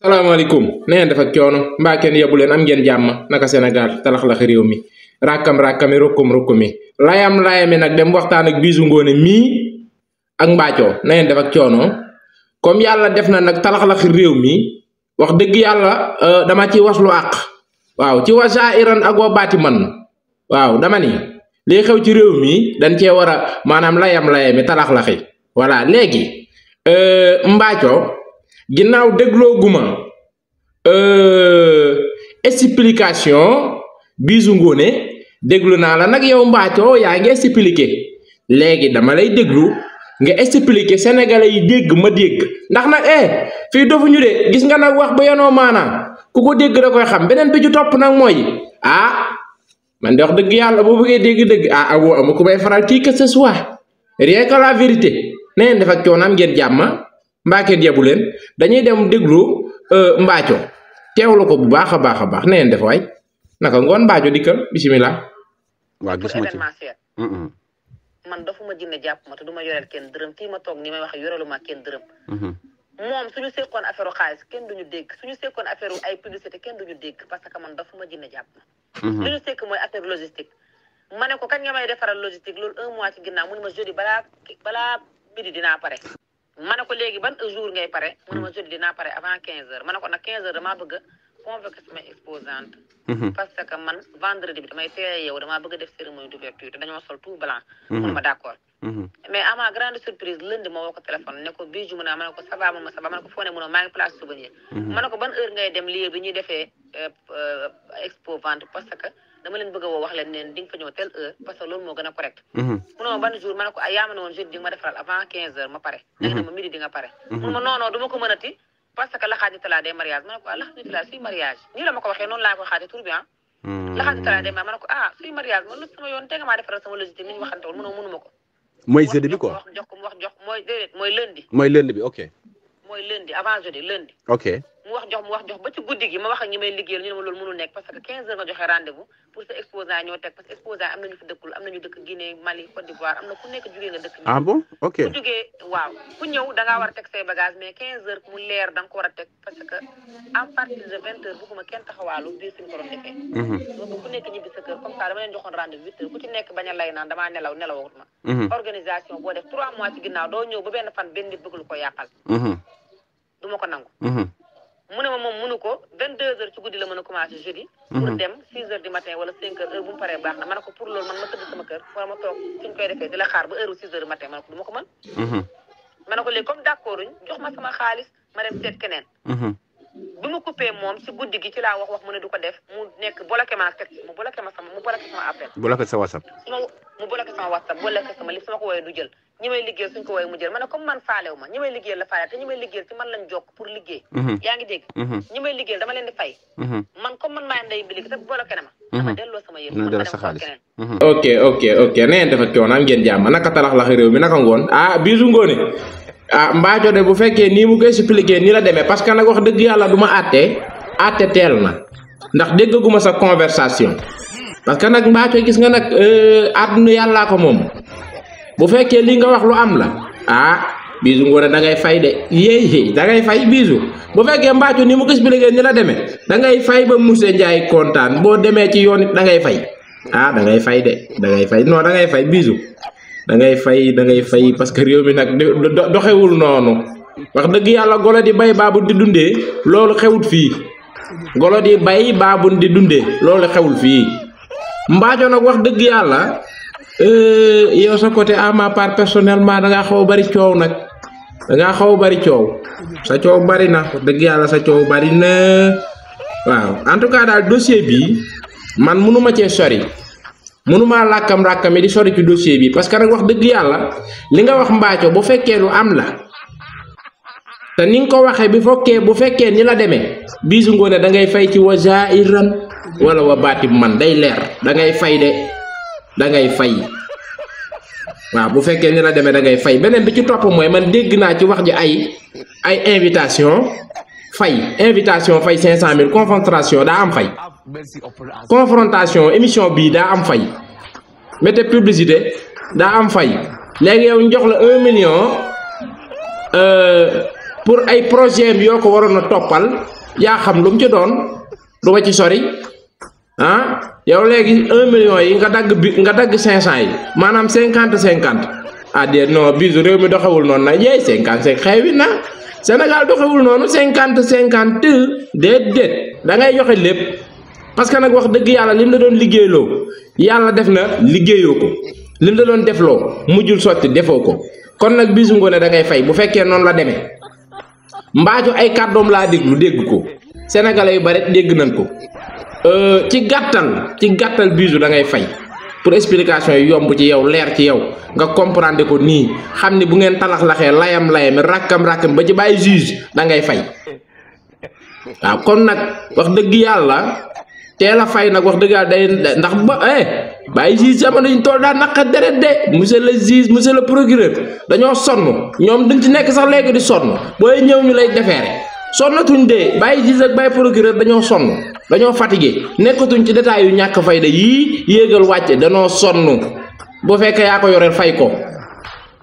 salaamaaleykum na ngeen def ak coono mbaa kenn yebu leen am ngeen jàmm naka Sénégal talax la réew mi rakkami rokkum layami nag dem waxtaan ak Bijou Ngoné mii ak Mbathio na ngeen def ak coono comme yàlla def na nag talax la réew mi wax dëgg yàlla dama ci waslu àq waaw ci wasa iran ak wa baati man waaw dama ni li xew ci réew mi dañ cee war a maanaam layami talax laxi voilà léegi Mbathio ginnaaw dégloo guma explication Bijou Ngoné déglu naa la nag yow Mbathio yaa ngi expliqué léegi dama lay déglu nga expliqué sénégalais yi dégg ma dégg ndax nag fii dofuñu de gis nga nag wax ba yanoo maanaam ku ko dégg da koy xam beneen bi ci topp nag mooy man de wax dëgg yàlla boo bëggee dégg-dëgg awo ama ku may faral kii que ce soit rien que la vérité na ngeen def ak coonaam ngeen jàmma mbaakeet yebu leen dañuy dem déglu Mbathio teewlu ko bu baax a baax na ngeen def waay naka ngoon Mbathio dikkal bisimilah. waaw gis ma ci man dafuma jinne jàpp ma te du ma yoreel kenn dërëm fii ma toog ni may wax yorelu ma kenn dërëm. moom suñu sekkoon affaire xaalis kenn duñu dégg suñu sekkoon affaire ay publicité kenn duñu dégg parce que man dafuma jinne jàpp ma. li ñu sekk mooy affaire logistique. ma ne ko kañ nga may defaral logistique loolu 1 mois ci ginnaaw mu ne ma jeudi balaa midi dinaa pare. ma ne ko léegi ban jour ngay pare mu ne ma jeudi dinaa pare avant 15h ma ne ko nag 15h damaa bëgg a convoquer sama exposante parce que man vendredi bi damay teel yow damaa bëgg a def cérémonie d'ouverture te dañoo sol tout blanc mu ne ma d'accord mais à ma grande surprise lundi ma woo ko téléphone ne ko Bijou mu ne ma ne ko ça va mun ma ça va ma ne ko foo ne mun maa ngi place souvenir ma ne ko ban heure ngay dem lieu bi ñuy defee expo vente parce que dama leen bëgg a woo wax leen neen di nga fa ñëw telle heure parce que loolu moo gën a correct mu ne ma ban jour ma ne ko yaa ma ne woon jeudi di nga ma defaral avant 15h ma pare da nga ne ma midi di nga pare mu ne ma non du ma ko mënati parce que laxaati talaa des mariage ma ne ko laxaati talaa suy mariage nii la ma ko waxee noonu laa ko xaati tur bi laxaati talaa des mariage ma ne ko suy mariage man lu sama yoon te nga maa defaral sama logistique ni ñu waxante woon mënuma ko mooy jeudi bi quoi wax jox ko mu wax jox mooy déedéet mooy lundi bi ok mooy lundi avant jeudi lundi ok mu wax jox ba ci guddi gi ma wax ak ñi may liggéeyal ñu ne ma loolu mënul nekk parce que 15h nga joxe rendez-vous pour sa exposant ñoo teg parce que exposant am nañu fi dëkkul am nañu dëkk Guinée Mali Côte d'Ivoire am na ku nekk jugee nga dëkk bon ok ku jugee waaw ku ñëw da ngaa war a teg say bagage mais 15h mu leer da nga ko war a teg parce que à partir de 20h bugguma kenn taxawaalu biir suñu ko doon defee donc ku nekk ñibbi sa kër comme ça dama leen joxoon rendez-vous 8h ku ci nekk bañ a lay naan damaa nelawut ma organisation boo def 3 mois ci ginnaaw doo ñëw ba benn fan benn nit bëgg lu ko yàqal du ma ko nangu mu ne ma moom mënu ko 22h ci guddi la mën a commencé jeudi pour dem 6h du matin wala 5h heure bu mu paree baax na ma ne ko pour loolu man ma tëdd sama kër wala ma toog suñ koy defee di la xaar ba heure 6h du matin ma ne ko du ma ko mën ma ne ko léegi comme d'accord uñ jox ma sama xaalis ma dem seet keneen bi ma coupé moom ci guddi gi ci laa wax mu ne du ko def mu nekk bloqué ma teg mu bloqué sama appel bloqué sa WhatsApp mu bloqué sama WhatsApp bloqué sama li sama ko woowee du jël ñi may liggéeyal suñ ko woowee mu jël ma ne comme man faalew ma ñi may liggéeyal la faale te ñi may liggéeyal ci man lañ jokk pour liggéey yaa ngi dégg ñi may liggéeyal dama leen di fay man comme man maa nday bi liggéey te bloqué na ma dama delloo sama yëf delloo sa xaalis ok na ngeen def ak coono am ngeen jàmm naka talax lax réew mi naka ngoon Bijou Ngoné Mbathio de bu fekkee nii mu ko expliqué nii la demee parce que nag wax dëgg yàlla du ma àtte teel na ndax déggaguma sa conversation parce que nag Mbathio gis nga nag àdduna yàllaa ko moom bu fekkee li nga wax lu am la Bijou Ngoné da ngay fay de yéey da ngay fay Bijou bu fekkee Mbathio ni mu ko expliqué ni la demee da ngay fay ba Moussa Ndiaye kontaan boo demee ci yoon it da ngay fay da ngay fay de da ngay fay non da ngay fay Bijou da ngay fay parce que réew mi nag doxewul noonu wax dëgg yàlla golo di bay baabun di dundee loolu xewul fii golo di bay baabun di dundee loolu xewul fii Mbathio nag wax dëgg yàlla yow sa côté à ma part personnellement da ngaa xaw a bari coow nag sa coow bari na wax dëgg yàlla sa coow bari na waaw en tout cas daal dossier bi man mënuma cee sori mënuma làkkam-ràkkam di sori ci dossier bi parce que nag wax dëgg yàlla li nga wax Mbathio bu fekkee lu am la te ni nga ko waxee bu fekkee ni la demee Bijou Ngoné da ngay fay ci wa zairan wala wa baatib man day leer da ngay fay de da ngay fay waaw bu fekkee ni la demee da ngay fay beneen bi ci topp mooy man dégg naa ci wax ji ay invitation fay 500 000 confrontation daa am fay confrontation émission bii daa am fay mété publicité daa am fay léegi yow ñu jox la 1 million pour ay projet yoo ko waroon a toppal yaa xam lu mu ci doon du ma ci sori yow léegi 1 million yi nga dagg 500 yi maanaam 50-50 déet non bisu réew mi doxewul noonu na yeey 50 xewi na Sénégal doxewul noonu 50-50 déet da ngay joxe lépp parce que nag wax dëgg yàlla lim la doon liggéeyloo yàlla def na liggéeyoo ko lim la doon defloo mujjul sotti defoo ko kon nag Bijou Ngoné da ngay fay bu fekkee noonu la demee Mbathio ay kàddoom laa dégg ko sénégalais yu bari dégg nañ ko ci gàttal Bijou da ngay fay pour explication yi yomb ci yow leer ci yow nga comprendre ko nii xam ni bu ngeen talax-laxee layam-layami rakkam ba ci bàyyi juge da ngay fay waaw kon nag wax dëgg yàlla teel a fay nag wax dëgg yàlla day ndax bàyyi juge jamono ñu toll daa naqa deret de monsieur le juge monsieur le procureur dañoo sonn ñoom dañ ci nekk sax léegi di sonn booy ñëw ñu lay defeere sonnatuñ de bàyyi juge ak bàyyi procureur dañoo sonn dañoo fatigué nekkatuñ ci détails yu ñàkk fayda yii yéegal wàcce dañoo sonn bu fekkee yaa ko yoreel fay ko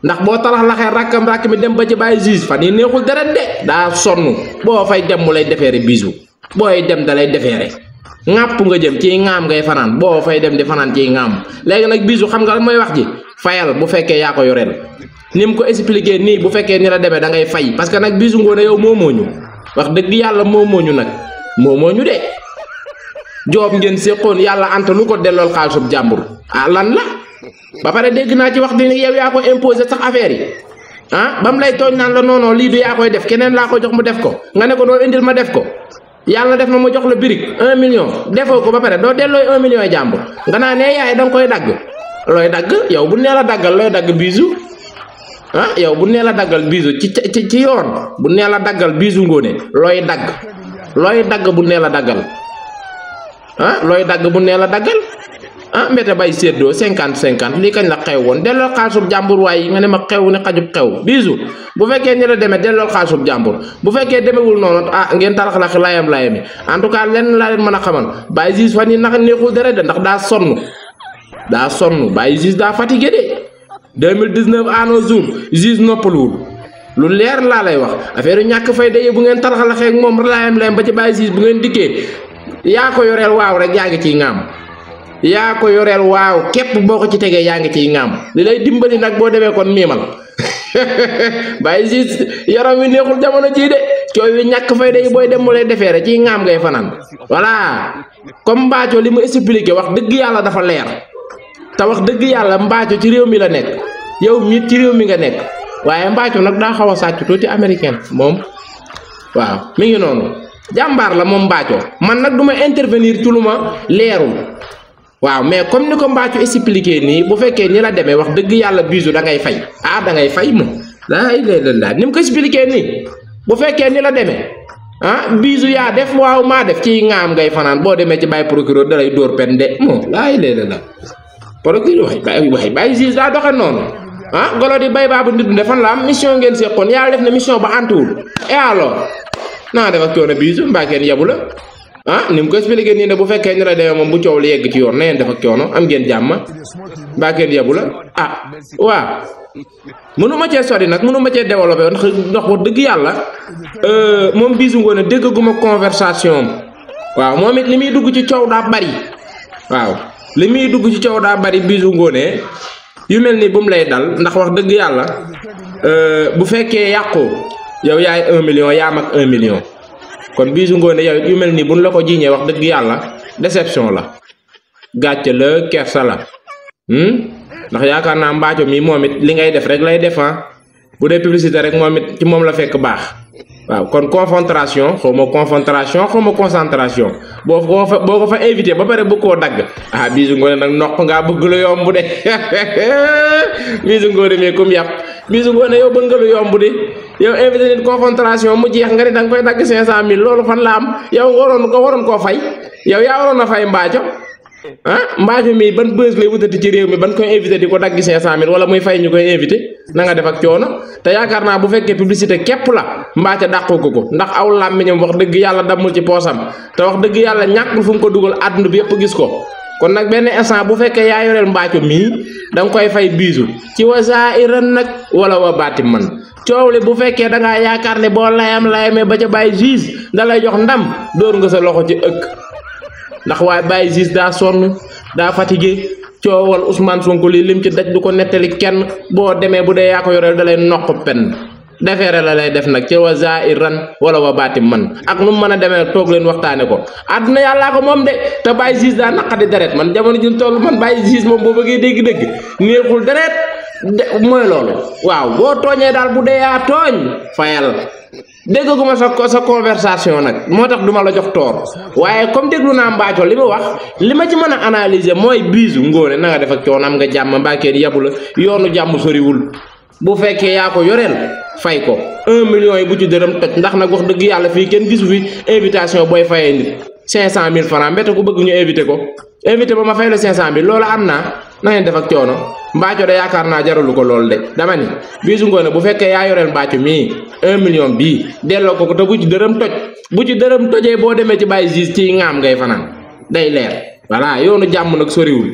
ndax boo talax-laxee rakkam mi dem ba ci bàyyi juge fan yi neexul deret de daa sonn boo fay dem mu lay defeere Bijou booy dem da lay defeere ŋàpp nga jëm ci ŋaam ngay fanaan boo fay dem di fanaan ci ŋaam léegi nag Bijou xam nga lan mooy wax ji fayal bu fekkee yaa ko yoreel ni mu ko expliqué nii bu fekkee ni la demee da ngay fay parce que nag Bijou Ngoné yow moomoo ñu wax dëgg yàlla moomoo ñu nag moomoo ñu de joob ngeen séqoon yàlla anta lu ko dellool xaalisub jàmbur lan la ba pare dégg naa ci wax di yow yaa ko imposé sax affaire yi ba mu lay tooñ naan la non lii du yaa koy def keneen laa ko jox mu def ko nga ne ko doo indil ma def ko yàlla def na ma jox la birig 1 million defoo ko ba pare doo dellooy 1 million jàmbur nga naa ne yaay danga koy dagg looy dagg yow bu nee la daggal looy dagg Bijou yow bu nee la daggal Bijou ci yoon bu nee la daggal Bijou Ngoné looy dagg bu nee la daggal looy dagg bu nee la daggal mbete bay séddoo 50-50 lii kañ la xew woon delloo xaalisub jàmbur waaye nga ne ma xew ni xajub xew Bijou bu fekkee ni la demee delloo xaalisub jàmbur bu fekkee demewul noonu ngeen talax-lax layam-layami en tout cas lenn laa leen mën a xamal Baye Ziz fan yi naka neexul dara de ndax daa sonn Baye Ziz daa fatigué de 2019 à nos jours Ziz noppaluwul lu leer laa lay wax affaire yu ñàkk fay day bu ngeen talax-laxee ak moom layam-layam ba ci Baye Ziz bu ngeen dikkee yaa ko yoreel waaw rek yaa ngi ciy ŋaam yaa ko yoreel waaw képp boo ko ci tegee yaa ngi ciy ŋaam li lay dimbali nag boo demee kon miimal Baye Ziz yaram wi neexul jamono jii de cooy wi ñàkk fay day booy dem mu lay defeere ciy ŋaam ngay fanaan voilà comme Mbathio li mu expliqué wax dëgg yàlla dafa leer te wax dëgg yàlla Mbathio ci réew mi la nekk yow miit ci réew mi nga nekk waaye Mbathio nag daa xaw a sàcc tuuti américain moom waaw mi ngi noonu jàmbaar la moom Mbathio man nag du ma intervenir ci lu ma leerul waaw mais comme ni ko Mbathio expliqué nii bu fekkee ni la demee wax dëgg yàlla Bijou da ngay fay da ngay fay moom laa ni mu ko expliqué nii bu fekkee ni la demee Bijou yaa def waaw maa def ci ŋaam ngay fanaan boo demee ci bàyyi procureur da lay dóor pen de moom procureur waay Baye Ziz daa doxe noonu golo di bay baabu nit defan la am mission ngeen seqoon yàlla def na mission ba antuwul et alors naa def ak coono Bijou mbaa kenn yabu la ni mu ko expliqué nii ne bu fekkee ni la demee moom bu coow li yegg ci yoon na ngeen def ak coono am ngeen jàmm mbaa kenn yabu la waaw mënu ma cee sori nag mënu ma cee développé ndax wax dëgg yàlla moom Bijou Ngoné déggaguma conversation waaw moom it li muy dugg ci coow daa bari waaw li muy dugg ci coow daa bari Bijou Ngoné yu mel ni bu mu lay dal ndax wax dëgg yàlla bu fekkee yàqu yow yaay 1 million yaa mag 1 million kon Bijou Ngoné yow yu mel nii buñ la ko jiiñee wax dëgg yàlla déception la gàcce la kersa la ndax yaakaar naa Mbathio mi moom it li ngay def rek lay def bu dee publicité rek moom it ci moom la fekk baax waaw kon confrontation xaw ma concentration boo ko fa invité ba pare bëgg koo dagg Bijou Ngoné nag noq ngaa bëgg lu yomb de Bijou Ngoné mais comme yàpp Bijou Ngoné yow bëgg nga lu yomb de yow invité nit confrontation mu jeex nga ne danga koy dagg 500000 loolu fan la am yow waroon koo fay yow yaa waroon a fay Mbathio Mbathio mi ban bës lay wutati ci réew mi ban koy invité di ko dagg 500000 wala muy fay ñu koy invité na nga def ak coono te yaakaar naa bu fekkee publicité képp la Mbathio dàqoo ko ndax aw làmmiñam wax dëgg yàlla damul ci poosam te wax dëgg yàlla ñàkkul fu mu ko dugal àdduna bi yëpp gis ko kon nag benn instant bu fekkee yaa yoreel Mbathio mii da nga koy fay Bijou ci wa zaa'iran nag wala wa baati man coow li bu fekkee da ngaa yaakaar ne boo layamee ba ca Baye Ziz da lay jox ndam dóor nga sa loxo ci ëkk ndax waaye Baye Ziz daa sonn daa fatigué coowal Ousmane Sonko lii lim ci daj du ko nettali kenn boo demee bu dee yaa ko yoreel da lay noq pen defeere la lay def nag ci wa zairan wala wa baati man ak nu mu mën a demee toog leen waxtaane ko àdduna yàllaa ko moom de te Baye Ziz daa naqadi deret man jamono ji toll man Baye Ziz moom boo bëggee dégg-dégg neexul deret mooy loolu waaw boo tooñee daal bu dee yaa tooñ fayal dégguma sa conversation nag moo tax duma la jox toor waaye comme déglu naa Mbathio li mu wax li ma ci mën a analyser mooy biisu Ngoné na nga def ak coono am nga jàmm mbàkkeen yabu la yoonu jàmm soriwul bu fekkee yaa ko yoreel fay ko 1 million yi bu ci dërëm toj ndax nag wax dëgg yàlla fii kenn gisu fi invitation booy fayee nit 500 000 francs mbete ku bëgg ñu invité ko invité ba ma fay la 500 000 loolu am naa na ngeen def ak coono Mbathio de yaakaar naa jaralu ko loolu de dama ni biisu Ngoné bu fekkee yaa yoreel Mbathio mii 1 million bii delloo ko te bu ci dërëm toj bu ci dërëm tojee boo demee ci Baye Ziz ci ngaam ngay fanaan day leer voilà yoonu jàmm nag soriwul